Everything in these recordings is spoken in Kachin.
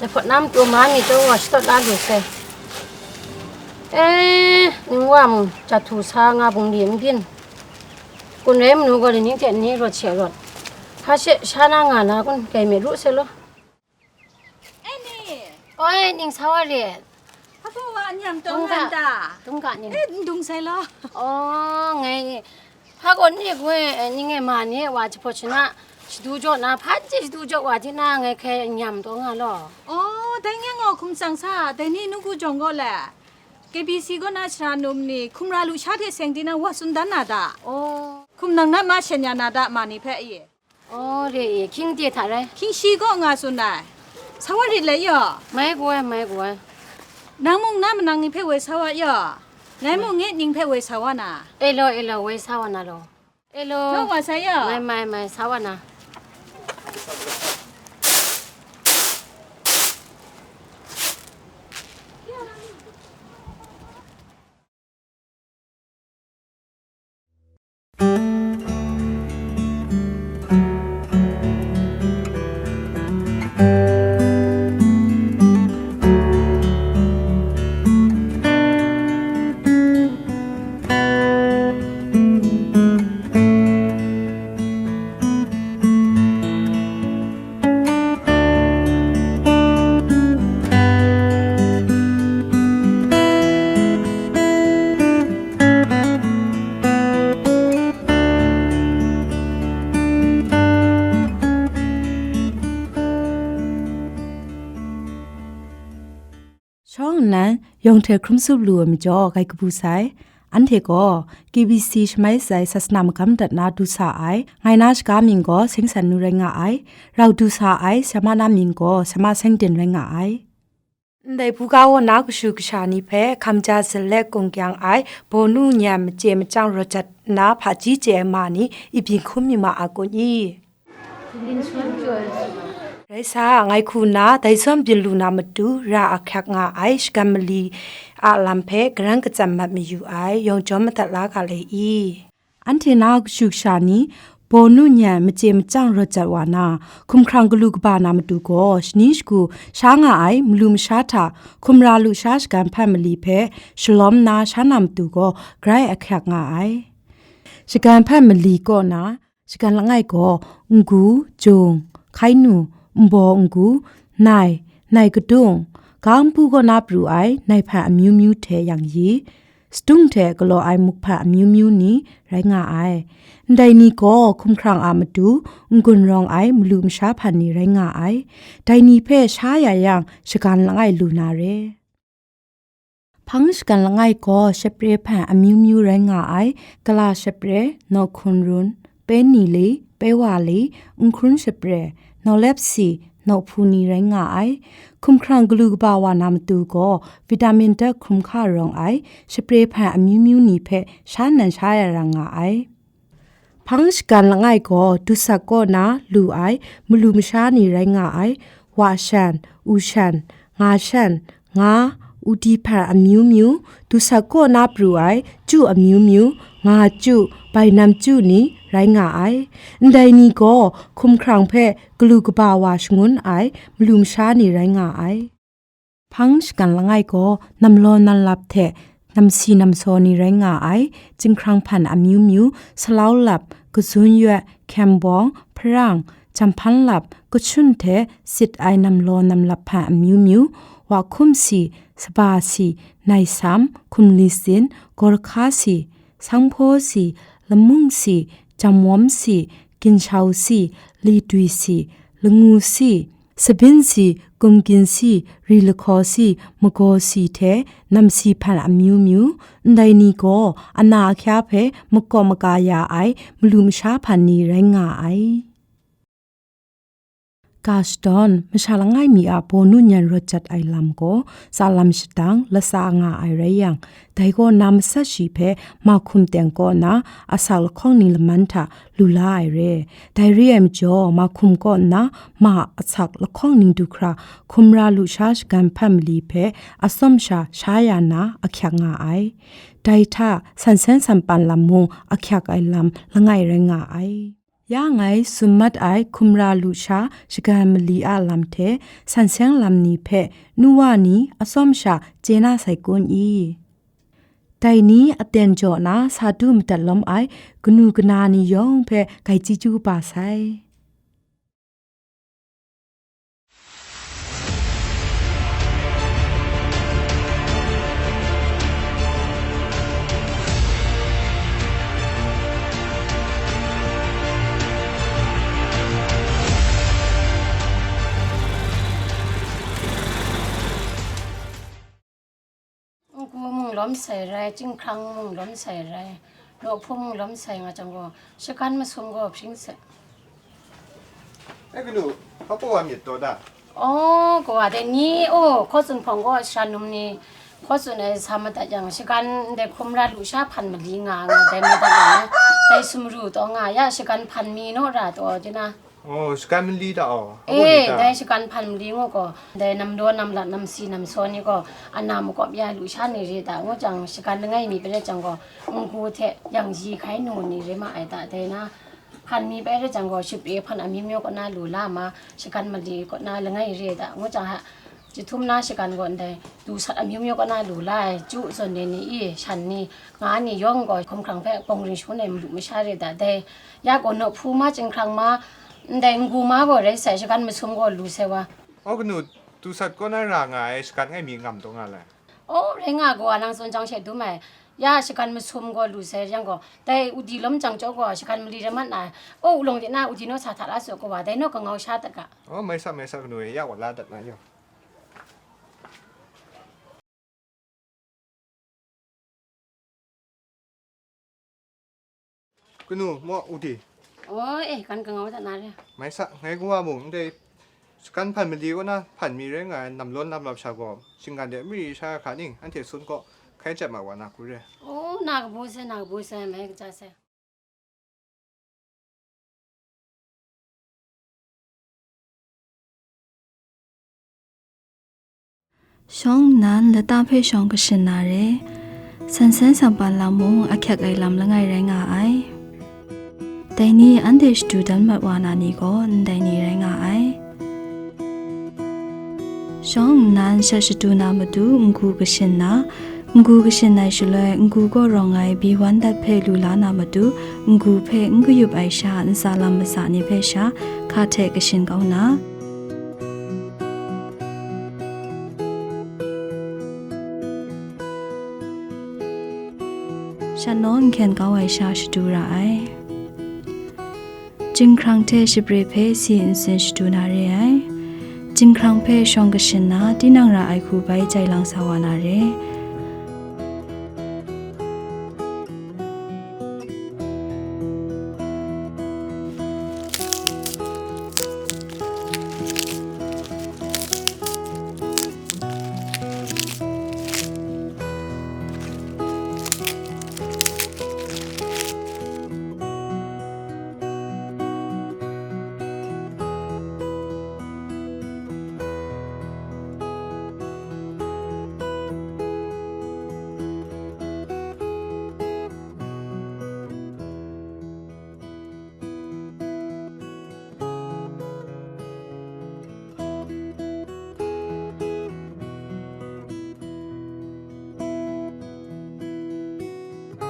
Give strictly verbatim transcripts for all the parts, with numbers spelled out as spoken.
Lahpawt na matu ma mi taw wa shadawt la lu sai. E, ning wa mung, jahtu sa nga bungli n byin. Kun rai manu gaw, ni ning hte ni rawt she rawt. Hpa she sha na nga na kun, kai mi ru sai law. Oi, ning sa wa re. Hpa wa nyam taw nga ta? Tungga ning. E, n dung sai law. Oh, ngai. Hpa gaw ni gwe, eh, ni ngai ma ni wa jahpawt shana, shadu jaw na, hpa je shadu jaw wa di na, ngai hkai nyam taw nga law. Oh, dai nge ngaw hkum tsang sa, dai ni nugu jawng gaw le. K B C gaw na sara num ni, hkum ra lu sha hte seng di na wa tsun dan na da. Oh. Hkum nang na ma shen ya na da ma ni hpe i. Oh, re i, hkying de hta rai. Hkying shi gaw nga tsun ai. Sa wa rit le yaw. Mai gu ai, mai gu ai. Nang mung na manang ni hpe woi sa wa yaw. Ngai mung nge ning hpe woi sa wa na. E law, e law, woi sa wa na law. E law. Law wa sa yaw. Mai, mai, mai, sa wa na. Shawng nnan, yawng hte hkrum tsup lu ai majaw, grai kabu sai. Anhte gaw, K B C shamai sai sasana magam dat na du sa ai, ngai na shaga mying gaw Seng San Nu rai nga ai, rau du sa ai, sa ma na mying gaw sa ma Seng Din rai nga ai. Ndai buga wa na kashu kasha ni hpe hkamja zalet kung kyang ai, bawnu nyan machye machyang rawt jat nna hpaji chye ai ma ni, i byin hkum mi ma a kun i? Rai sa, ngai hku nna, dai zawn byin lu na matu, ra ahkyak nga ai, shagan mali a lam hpe, garan katsam mat mayu ai, yawng jawm madat la ga le i? Anhte na kashu kasha ni, bawnu nyan machye machyang rawt jat wa na, hkumhkrang galu kaba na matu gaw, shani shagu sha nga ai, malu masha hta, hkum ra lu sha shagan hpan mali hpe, shalawm na sha na matu gaw, grai ahkyak nga ai. Shagan hpan mali kaw na, shagan langai gaw, n-gu, jung, hkai nu, nbaw n-gu, nai, nai kadung, ga npu kaw na pru ai, nai hpan amyu myu hte yang yi, sadung hte galaw ai muk hpan amyu myu ni rai nga ai. Ndai ni gaw hkumhkrang a matu n-gun rawng ai malu masha hpan ni rai nga ai. Dai ni hpe sha ya yang, shagan langai lu na re. Hpang shagan langai gaw shapre hpan amyu myu rai nga ai, kala shapre, nawhkun run, pe ni li, pe wa li, nhkrun shapre, nawlep si, nawhpu ni rai nga ai. Hkumhkrang galu kaba wa na matu gaw, vitamin dat hkrum hka rawng ai, shapre hpan amyu myu ni hpe sha nan sha ya ra nga ai. Hpang shagan langai gaw, dusat kaw na lu ai, malu masha ni rai nga ai, wa shan, u shan, nga shan, nga, udi hpan amyu myu, dusat kaw na pru ai, chyu amyu myu, nga chyu, bainam chyu ni rai nga ai. Ndai ni gaw hkumhkrang hpe galu kaba wa shangun ai, malu masha ni rai nga ai. Hpang shagan langai gaw, namlaw nanlap hte namsi namsaw ni rai nga ai, chyinghkrang hpan amyu myu, salau lap, kazun yawt, hkyem bawng, hparang, jam hpan lap, kachun hte sit ai namlaw namlap hpan amyu myu, wa hkum si, saba si, nai sam, hkum li sin, gawrhka si, sanghpaw si, lamung si, jamwawm si, ginshau si, li dwi si, langu si, sabin si, kumgin si, ri lahkaw si, magaw si hte namsi hpan amyu myu, ndai ni gaw ana ahkya hpe makawp maka ya ai malu masha hpan ni rai nga ai. Ga shadawn, masha langai mi a bawnu nyan rawt jat ai lam gaw, tsa lam shadang, latsa nga ai rai yang, dai kaw na matsat shi hpe mahkum teng kaw na asak lahkawng ning laman hta lu la ai re. Dai re ai majaw, mahkum kaw nna ma asak lahkawng ning du hkra hkum ra lu sha shagan hpan mali hpe atsawm sha sha ya na ahkyak nga ai. Dai hta sansen sanpan lam mung ahkyak ai lam langai rai nga ai. Ya ngai tsun mat ai hkumra lusha shagan mali a lam hte san seng lam ni hpe nu wa ni atsawm sha chye na sai kun i? Dai ni aten jaw na sa du madat lawm ai kanu kana ni yawng hpe gai chyeju kaba sai. Ngu mung lawm sai rai, chyinghkrang mung lawm sai rai, nawhpum mung lawm sai nga jang gaw, shagan masum gaw hpring sai. E kanu, hpa kaw wa myit taw da? Aw, kawa dai ni, aw, hkaw tsun hpawng gaw sara num ni hkaw tsun ai sa madat yang, shagan ndai hkumra lusha hpan mali nga, nga dai madat yang, dai sumru taw nga, ya shagan hpan mi naw ra taw, jina. Oh, shagan mali da, oh. Abu e, ni da? Dai shagan hpan mali ngu gaw, dai namdaw namlat namsi namsaw ni gaw, ana makawp ya lusha ni re da, ngu jang shagan langai mi pare jang gaw, ngu hte yang ji hkai nu ni re ma ai da, dai na, hpan mi pare jang gaw, ship e hpan amyu myu kaw na lu la ma, shagan mali kaw na langai re da, ngu jang ha, jahtum na shagan gaw ndai, du sat amyu myu kaw na lu la ai, ju zawn de ni i, shan ni, nga ni yawng gaw, hkumhkrang hpe bawng ring shangun ai malu masha re da, dai, ya gaw nawhpu ma, chyinghkrang ma, ndai ngu ma gaw rai sai, shagan masum gaw lu sai wa. Aw kanu, du sat kaw na ra nga ai shagan ngai mi ngam taw nga lai. Aw, rai nga gaw, nang tsun jang she dum ai, ya shagan masum gaw lu sai yang gaw, dai udi lawm jang chyaw gaw, shagan mali rai mat na, aw, ulawng de na udi naw sa hta la su kawa, dai naw kangau sha dat ga. Aw, mai sa, mai sa kanu e, ya wa la dat na yaw. Kanu, maw, udi? Aw, e, kan kangau dat na re. Mai sa, ngai kawa mung ndai shagan hpan mali kaw na hpan mi rai nga ai namlawn namlap sha gaw, shinggan de mari sha hka ning, anhte sun kaw hkai chyat ma wa na hku re. Aw, na kabu sai, na kabu sai, mai kaja sai. Shawng nnan lata hpe shawng kashin na re, san san sampan lam mung ahkyek ai lam langai rai nga ai. Dai ni anhte shadu dan mat wa na ni gaw ndai ni rai nga ai. Shawng nnan shat shadu na matu n-gu kashin na, n-gu kashin ai shaloi n-gu kaw rawng ai bi wan dat hpe lu la na matu, n-gu hpe n kayup ai sha ntsa lam matsa ni hpe sha hka hte kashin kau na, shat naw n hkyen kau ai sha shadu ra ai. Chyinghkrang hte shapre hpe si nsin shadu na re ai. Chyinghkrang hpe shawng kashin na, tinang ra ai hku bai jai lang sa wa na re.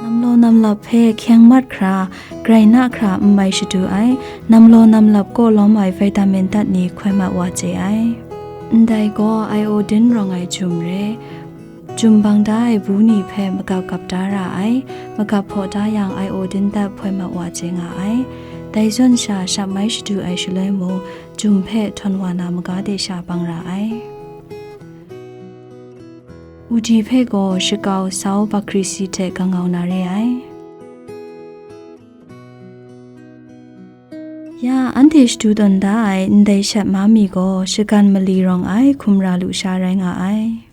Namlaw namlap hpe hkyeng mat hkra, grai na hkra n mai shadu ai, namlaw namlap kaw lawm ai vitamin dat ni hkoi mat wa chye ai. Ndai gaw iodine rawng ai jum re. Jum bang da ai bu ni hpe magap gap da ra ai, magap hpaw da yang iodine dat hpoi mat wa chye nga ai. Dai zawn sha shap mai shadu ai shaloi mung, jum hpe htawn wa na maga de sha bang ra ai. Udi hpe gaw shakau sau bakrisi hte kangau na re ai. Ya anhte shadu tawn da ai ndai shat ma mi gaw shagan mali rawng ai hkumra lusha rai nga ai.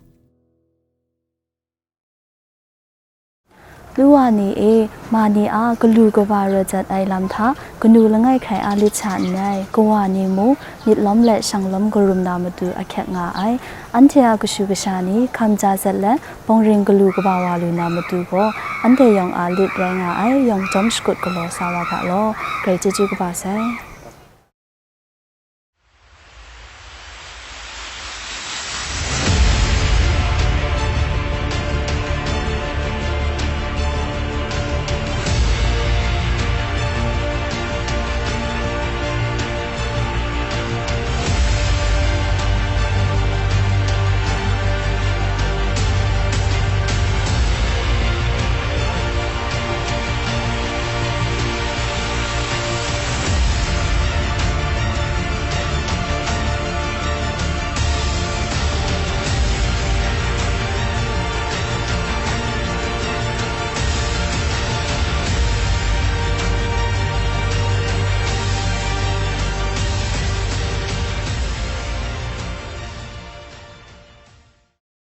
Lu wa ni e, ma ni a galu kaba rawt jat ai lam hta kanu langai hkrai a lit sa nngai, kawa ni mung myit lawm let shang lawm karum na matu ahkyep nga ai. Anhte a kashu kasha ni hkam ja zat let bawng ring galu kaba wa lu na matu gaw, anhte yawng a lit rai nga ai, yawng jawm shakut galaw sa wa ga law. Grai chyeju kaba sai.